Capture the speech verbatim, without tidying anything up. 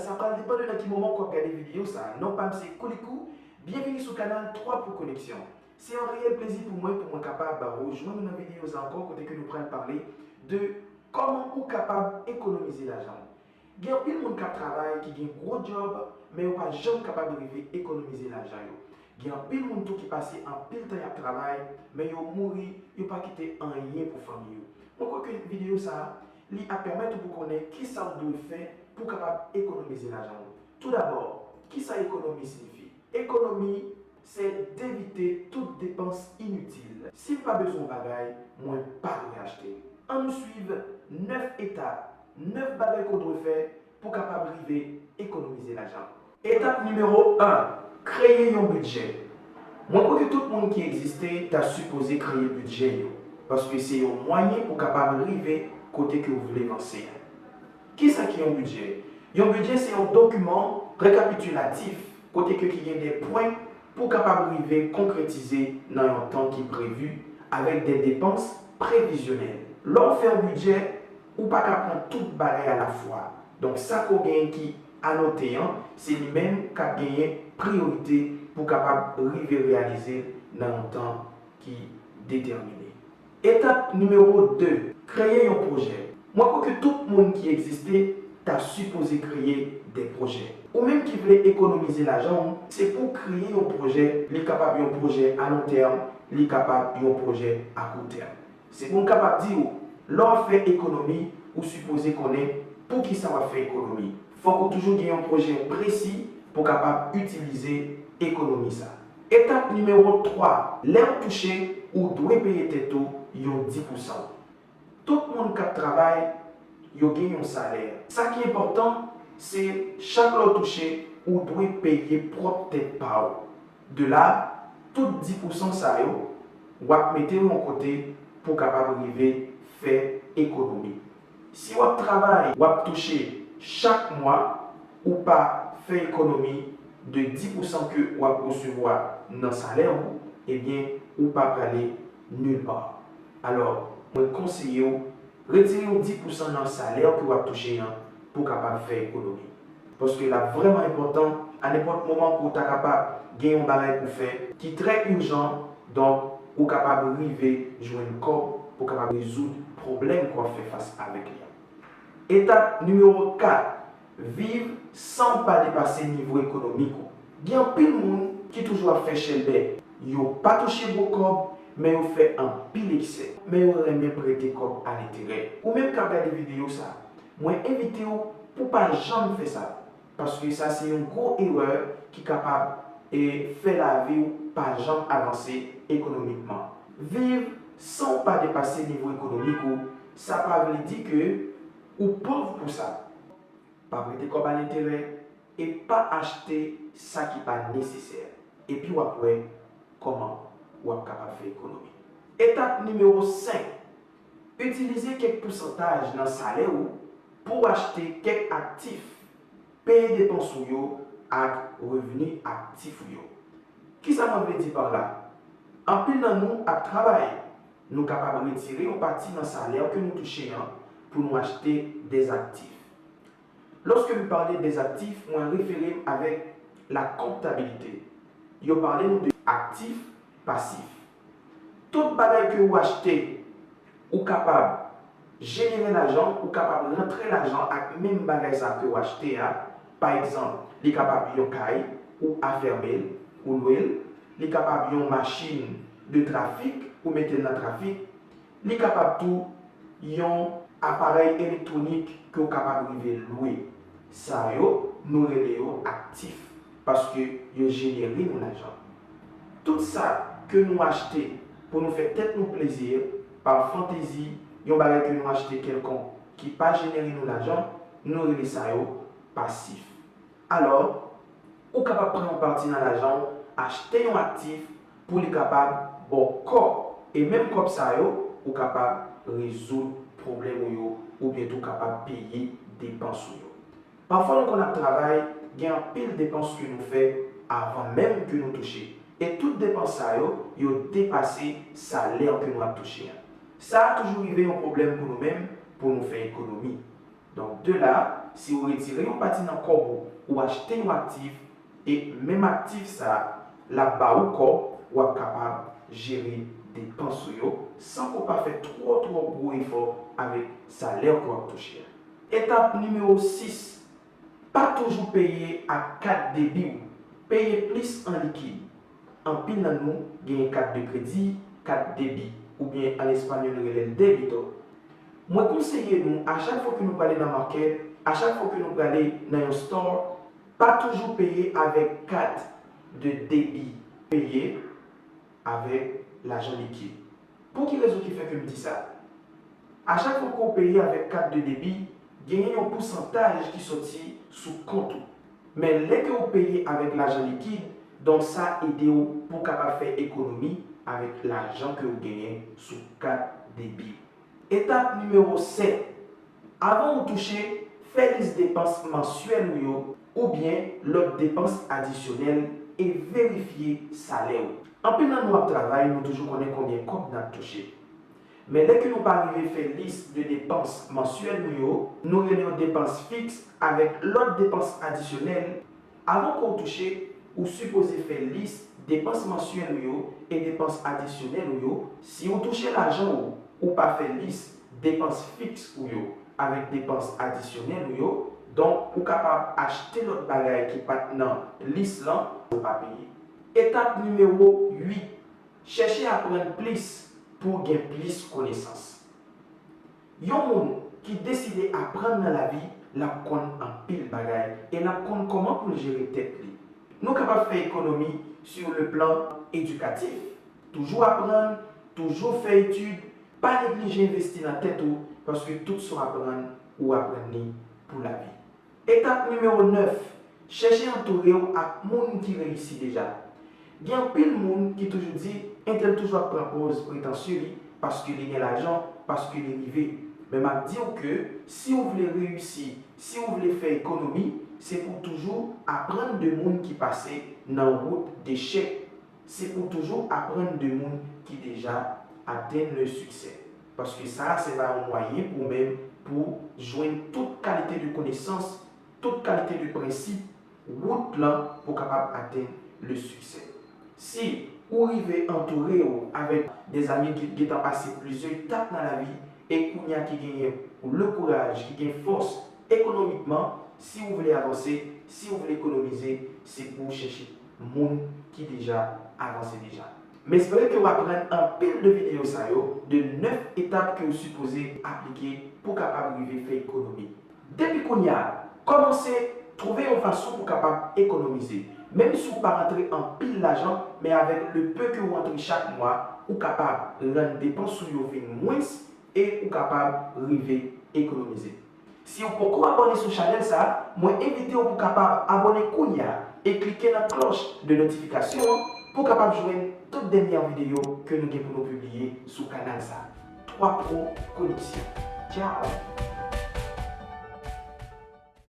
Sa pral depann de nan ki moman w ap gade videyo sa. Non pa m se Koulikou. Byenvini sou kanal twa pou koneksyon. Se yon reyèl plezi pou mwen pou mwen kapab rejwenn ou nan videyo sa ankò kote ke nou pral pale de kòman ou kapab ekonomize lajan w. Gen anpil moun k ap travay ki gen gwo djòb, men yo pa janm kapab rive ekonomize lajan yo. Gen anpil moun tou ki pase anpil tan y ap travay, men yo mouri, yo pa kite anyen pou fanmi yo. Mwen kwè ke videyo sa a, li ap pèmèt ou pou konnen kisa w dwe fè pou w kapab ekonomize lajan w. Toudabò, kisa ekonomi siyifi? Ekonomi, se devite tout depans initil. Si m pa bezwen yon bagay, mwen pa dwe achte l. Ann nou swiv nèf etap, nèf bagay ke w dwe fè pou w kapab rive ekonomize lajan. Etap nimewo en, kreye yon bidjè. Mwen kwè ke tout moun ki egziste ta sipoze kreye bidjè yo, paske se yon mwayen pou w kapab rive kote ke w vle vanse a. Kisa ki yon bidjè? Yon bidjè se yon dokiman rekapitilatif kote ke ki gen de pwen pou w kapab rive konkretize nan yon tan ki previ avèk de depans previzyonèl. Lè w fè yon bidjè, ou pa ka pran tout bagay alafwa. Donk, sa ke w genyen ki anote an, se li menm k ap genyen priyorite pou w kapab rive reyalize l nan yon tan ki detèmine. Etap nimewo de, kreye yon pwojè. Mwen kwè ke tout moun ki egziste ta sipoze kreye de pwojè. Ou menm ki vle ekonomize lajan w, se pou w kreye yon pwojè, li kapab yon pwojè alontèm, li kapab yon pwojè akoutèm. Se pou m kapab di w, lè w ap fè ekonomi, ou sipoze konnen poukisa w ap fè ekonomi. Fòk ou toujou gen yon pwojè presi pou w kapab itilize ekonomi sa. Etap nimewo twa, lè w touche, ou dwe peye tèt ou yon dis pousan. Tout moun k ap travay, yo gen yon salè. Sa ki enpòtan, se chak lè w touche, ou dwe peye pwòp tèt pa w. De la, tout dis pousan sa yo, w ap mete yo yon kote pou w kapab rive fè ekonomi. Si w ap travay, w ap touche chak mwa, ou pa fè ekonomi de dis pousan ke w ap resevwa nan salè w, ebyen, ou pa prale nil pa. Alò, mwen konseye w, retire yon dis pousan nan salè w ke w ap touche an pou w kapab fè ekonomi. Paske l ap vrèman enpòtan, a nenpòt moman ke w ta kapab gen yon bagay pou w fè ki trè ijan, donk, ou kapab rive jwenn kòb pou w kapab rezoud pwoblèm ke w ap fè fas avèk li an. Etap nimewo kat, viv san w pa depase nivo ekonomik ou. Gen anpil moun ki toujou ap fè chèlbè. Yo pa touche gwo kòb, men yo fè anpil eksè. Men yo renmen prete kòb a lenterè. Ou menm k ap gade videyo sa, mwen envite w pou w pa janm fè sa. Paske sa se yon gwo erè ki kapab, e, fè lavi w pa janm avanse ekonomikman. Viv san w pa depase nivo ekonomik ou, sa pa vle di ke ou pòv pou sa. Pa prete kòb a lenterè e pa achte sa ki pa nesesè. Epi w ap wè kòman w ap kapab fè ekonomi. Etap nimewo senk, itilize kèk pousantaj nan salè ou pou w achte kèk aktif, peye depans ou yo ak revni aktif ou yo. Kisa mwen vle di pa la? Anpil nan nou ap travay. Nou kapab retire yon pati nan salè ke nou touche an pou nou achte dèzaktif. Lòske m pale dèzaktif, mwen refere m avèk la konptabilite. Yo pale nou de aktif, pasif. Tout bagay ke ou achte, ou kapab jenere lajan, ou kapab rantre lajan ak menm bagay sa ke w achte a. Pa egzanp, li kapab yon kay, ou afème l, ou lwe l. Li kapab yon machin de trafik, ou mete l nan trafik. Li kapab tou yon aparèy elektwonik ke w kapab rive lwe. Sa yo, nou rele yo aktif, paske yo jenere nou lajan. Tout sa ke nou achte pou nou fè tèt nou plezi, pa fantezi, yon bagay ke nou achte kèlkonk ki pa jenere nou lajan, nou rele sa yo pasif. Alò, ou kapab pran yon pati nan lajan w, achte yon aktif pou li kapab ba w kòb. E menm kòb sa yo, ou kapab rezoud pwoblèm ou yo, oubyen tou kapab peye depans ou yo. Pafwa nou konn ap travay, gen anpil depans ke nou fè avan menm ke nou touche. E tout depans sa yo, yo depase salè ke nou ap touche an. Sa a toujou rive yon pwoblèm pou nou menm, pou nou fè ekonomi. Donk, de la, Si w retire yon pati nan kòb ou, ou achte yon aktif, e menm aktif sa a, l ap ba ou kòb, w ap kapab jere depans ou yo san ke w pa fè twò twò gwo efò avèk salè ke w ap touche a. Etap nimewo sis, pa toujou peye ak kat debi w. Peye plis an likid. Anpil nan nou genyen kat de kredi, kat debi, oubyen an espanyòl yo rele l débito. Mwen konseye nou, a chak fwa ke nou prale nan makèt, a chak fwa ke nou prale nan yon store, pa toujou peye avèk kat de debi. Peye avèk lajan likid. Pou ki rezon ki fè ke m di sa? A chak fwa ke w peye avèk kat de debi, genyen yon pousantaj ki soti sou kont ou. Men lè ke w peye avèk lajan likid, donk sa ede w pou w kapab fè ekonomi avèk lajan ke w genyen sou kat debi. Etap nimewo sèt, avan ou touche, fè lis depans mansyèl ou yo oubyen lòt depans adisyonèl e verifye salè w. Anpil nan nou ap travay, nou toujou konnen konbyen kòb n ap touche. Men lè ke nou pa rive fè lis de depans mansyèl nou yo, nou rele yo depans fiks avèk lòt depans adisyonèl, avan ke w touche, ou sipoze fè lis depans mansyèl ou yo e depans adisyonèl ou yo. Si w touche lajan ou, ou pa fè lis depans fiks ou yo avèk depans adisyonèl ou yo, donk ou kapab achte lòt bagay ki pa t nan lis lan, ou pa peye. Etap nimewo uit, chèche aprann plis pou w gen plis konesans. Yon moun ki deside aprann nan lavi, l ap konn anpil bagay e l ap konn kòman pou l jere tèt li. Nou kapab fè ekonomi sur le plan éducatif. Toujou aprann, toujou fè etid, pa neglije envesti nan tèt ou, paske tout sa w aprann, ou aprann li pou lavi. Etap nimewo nèf, chèche antoure w ak moun ki reyisi deja. Gen anpil moun ki toujou di, entèl toujou ap pran pòz pretansye li, paske li gen lajan, paske li rive. Men m ap di w ke si w vle reyisi, si w vle fè ekonomi, se pou w toujou aprann de moun ki pase nan wout dechèk. Se pou w toujou aprann de moun ki deja atenn le siksè. Paske sa a se pa yon mwayen pou w menm pou w jwenn tout kalite de konesans, tout kalite de prensip, wout lan pou w kapab atenn le siksè. Si ou rive antoure w avèk de zanmi ki gentan pase plizyè etap nan lavi e kounye a ki genyen le kouraj, ki gen fòs ekonomikman, si ou vle avanse, si ou vle ekonomize, se pou w chèche moun ki deja avanse deja. M espere ke w aprann anpil de videyo sa yo, de nèf etap ke w sipoze aplike pou w kapab rive fè ekonomi. Depi kounye a, kòmanse twouve yon fason pou w kapab ekonomize. Menm si w pa rantre anpil lajan, men avèk le peu ke w rantre chak mwa, ou kapab rann depans ou yo vin mwens e ou kapab rive ekonomize. Si w poko abòne sou chanèl sa, mwen envite w pou kapab abòne kounye a e klike nan klòch de notifikasyon an pou w kapab jwenn tout dènyè videyo ke nou gen pou nou pibliye sou kanal sa. Twa Pro Koneksyon. Tchao!